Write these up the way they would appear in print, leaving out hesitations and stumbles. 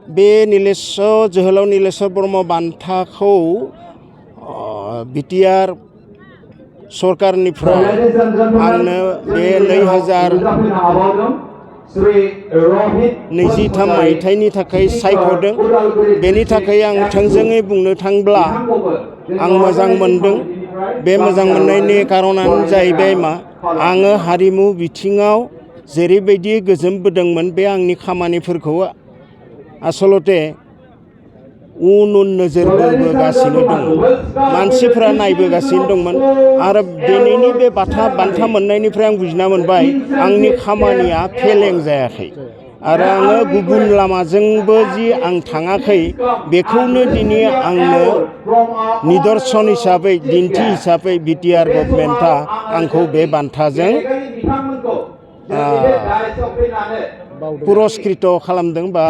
बे जोहोलाव नीलेश्वर ब्रह्म बान्थाखौ बिटिआर सरकारनिफ्राय आंनो बे 2023 मायथाइनि थाखाय सायख'दों। बेनि थाखाय आं थोंजोङै बुंनो थांब्ला आं मोजां मोनदों। बे मोजां मोननायनि कारनानो जाहैबाय आङो हारिमु बिथिङाव जेरैबायदि गोजोनबोदोंमोन बे आंनि खामानिफोरखौ आसलते उन नोजोर बोगासिनो दं। मानसिफ्रा नायबोगासिनो दंमोन आरो दिनैनि बे बान्था मोननायनिफ्राय आं बुजिना मोनबाय आंनि खामानिया फेलें जायाखै आरो आङो गुबुन लामाजोंबो जि आं थाङाखै बेखौनो दिनै आंनो निदर्शन हिसाबै दिन्थि हिसाबै बिटिआर गभर्नमेन्टआ आंखौ बे बान्थाजों पुरस्कृत खालामदों बा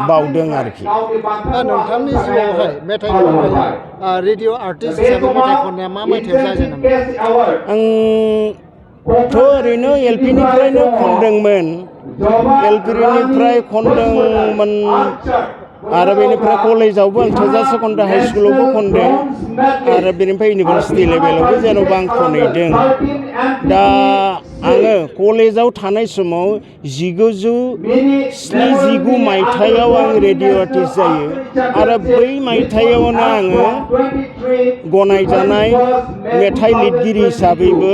बावदों आरोखि। नोंथांनि जिउआवहाय मेथाइ खननाया रेडिअ' आर्टिस्ट हिसाबै मेथाइ खननाया मा मायथाइयाव जाजेनामोन? आंथ' ओरैनो एलपिनिफ्रायनो खनदोंमोन। एलपिनिफ्राय खनदोंमोन आरो बेनिफ्राय कलेजावबो आं थोजासे खनदों, हाइ स्कुलावबो खनदों आरो बेनिफ्राय इउनिभार्सिटि लेभेलावबो जेन'बा आं खनहैदों। दा आङो कलेजाव थानाय समाव 1979 मायथाइयाव आं रेडिअ' आर्टिस्ट जायो आरो बै मायथाइयावनो आङो गनायजानाय मेथाइ लिरगिरि हिसाबैबो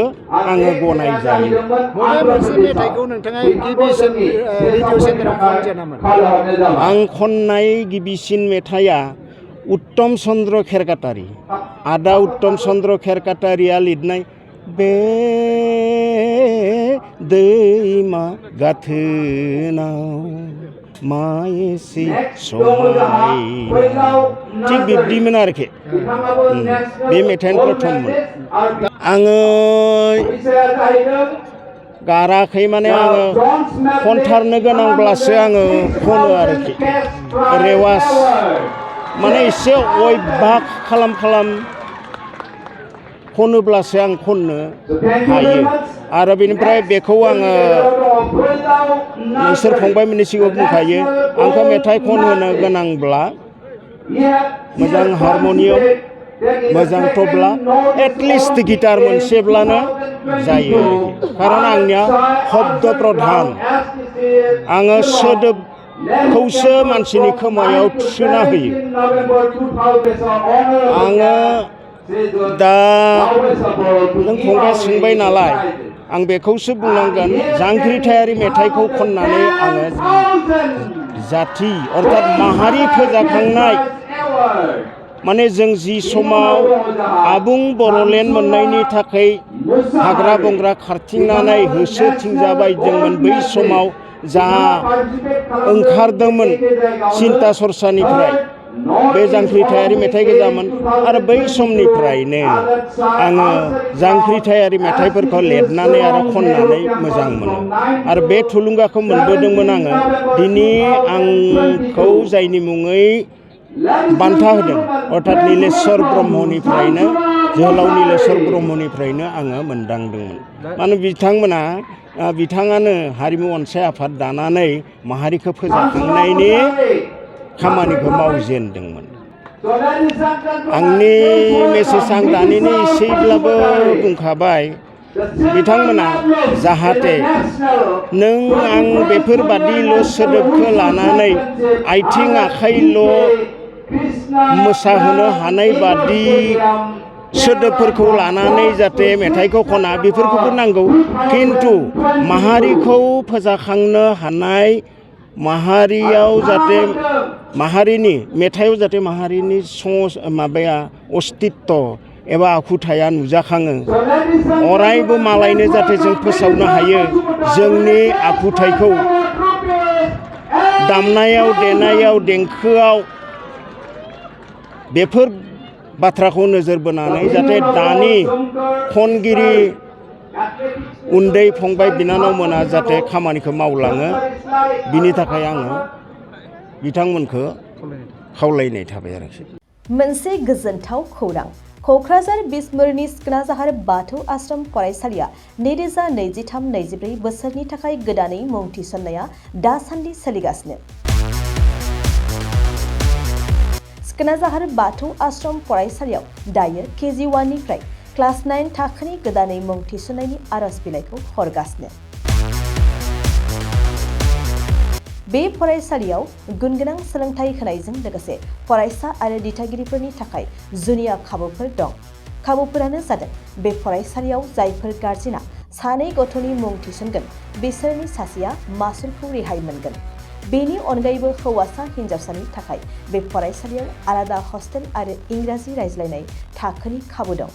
आङो गनायजायो। बबे मोनसे मेथाइखौ नोंथाङा गिबिसिन रेडिअ' सेन्टाराव खनजेनामोन? आं खननाय गिबिसिन मेथाइया उत्तम चन्द्र खेरकाटारि, आदा उत्तम चन्द्र खेरकाटारिया लिरनाय बे दैमा गाथोनाव मा एसे समायना, थिग बिब्दिमोन आरोखि। बे मेथाइयानो प्रथममोन। आङो गाराखै माने आङो खनथारनो गोनांब्लासो आङो खनो आरोखि। रेवाज माने एसे अयभास खालाम खनोब्लासो आं खननो हायो आरो बेनिफ्राय बेखौ आङो नोंसोर फंबायमोननि सिगाङाव बुंखायो आंखौ मेथाइ खनहोनो गोनांब्ला मोजां हारमनियाम, मोजां तबला, एटलिस्ट गिटार मोनसेब्लानो जायो आरोखि। खारन आंनिया शब्द प्रधान, आङो सोदोबखौसो मानसिनि खोमायाव थुसोना होयो। आङो दा नों फंबाया सोंबाय नालाय आं बेखौसो बुंनांगोन, जांख्रिथायारि मेथाइखौ खननानै आङो जाथि अर्थात माहारि फोजाखांनाय, माने जों जि समाव आबुं बर'लेण्ड मोननायनि थाखाय हाग्रा बंग्रा खारथिंनानै होसोथिंजाबाय जोंमोन, बै समाव जा ओंखारदोंमोन सिन्ता सरसानिफ्राय बे जांख्रिथायारि मेथाइ गोजामोन आरो बै समनिफ्रायनो आङो जांख्रिथायारि मेथाइफोरखौ लिरनानै आरो खननानै मोजां मोनो आरो बे थुलुंगाखौ मोनबोदोंमोन आङो दिनै आंखौ जायनि मुङै बान्था होदों अर्थात नीलेश्वर ब्रह्मनिफ्रायनो, जोहोलाव नीलेश्वर ब्रह्मनिफ्रायनो आङो मोनदांदोंमोन। मानो बिथाङानो हारिमु अनसाय आफाद दानानै माहारिखौ फोजाखांनायनि खामानिखौ मावजेनदोंमोन। आंनि मेसेज आं दानिनो एसेब्लाबो बुंखाबाय, बिथांमोना जाहाथे नों आं बेफोरबादिल' सोदोबखौ लानानै आथिं आखाइल' मोसाहोनो हानाय बादि सोदोबफोरखौ लानानै जाहाथे मेथाइखौ खना, बेफोरखौबो नांगौ, खिन्थु माहारिखौ फोजाखांनो हानाय, माहारियाव जाहाथे माहारिनि मेथाइयाव जाहाथे माहारिनि माबाया अस्तित्व एबा आखुथाया नुजाखाङो, अरायबो मालायनो जाहाथे जों फोसावनो हायो जोंनि आखुथायखौ दामनायाव देनायाव देंखोआव, बेफोर बाथ्राखौ नोजोर बोनानै जाहाथे दानि खनगिरि उन्दै फंबाय बिनानावमोना जाहाथे खामानिखौ मावलाङो, बिनि थाखाय आङो बिथांमोनखौ खावलायनाय थाबाय आरोखि। मोनसे गोजोनथाव खौरां, क'क्राझार बिसमुरिनि सिखोनाजाहार बाथौ आश्रम फरायसालिया 2023-24 बोसोरनि थाखाय गोदानै मुं थिसननाया दासान्दि सोलिगासिनो। सिखोनाजाहार बाथौ आश्रम फरायसालियाव दायो KG 1 निफ्राय क्लास 9 थाखोनि गोदानै मुं थिसननायनि आरज बिलाइखौ हरगासिनो। बे फरायसालियाव गुनगोनां सोलोंथाइ होनायजों लोगोसे फरायसा आरो दिथागिरिफोरनि थाखाय जुनिया खाबुफोर दं। खाबुफोरानो जादों बे फरायसालियाव जायफोर गार्जेना सानै गथ'नि मुं थिसनगोन बिसोरनि सासेया मासुलखौ रेहाय मोनगोन। बेनि अनगायैबो हौवासा हिन्जावसानि थाखाय बे फरायसालियाव आलादा हस्टेल आरो इंराजि रायज्लायनाय थाखोनि खाबु दं।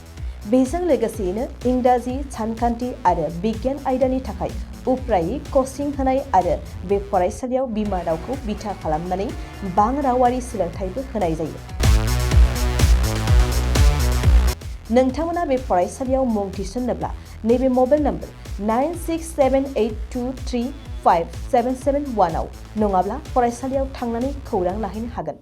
बेजों लोगोसेयैनो इंराजि, सानखान्थि आरो बिगियान आयदानि थाखाय उफ्रायै कचिं होनाय आरो बे फरायसालियाव बिमा रावखौ बिथा खालामनानै बां रावारि सोलोंथाइबो होनाय जायो। नोंथांमोना बे फरायसालियाव मुं थिसन्नोब्ला नैबे मबाइल नम्बर 9678235771 आव नङाब्ला फरायसालियाव थांनानै खौरां लाहैनो हागोन।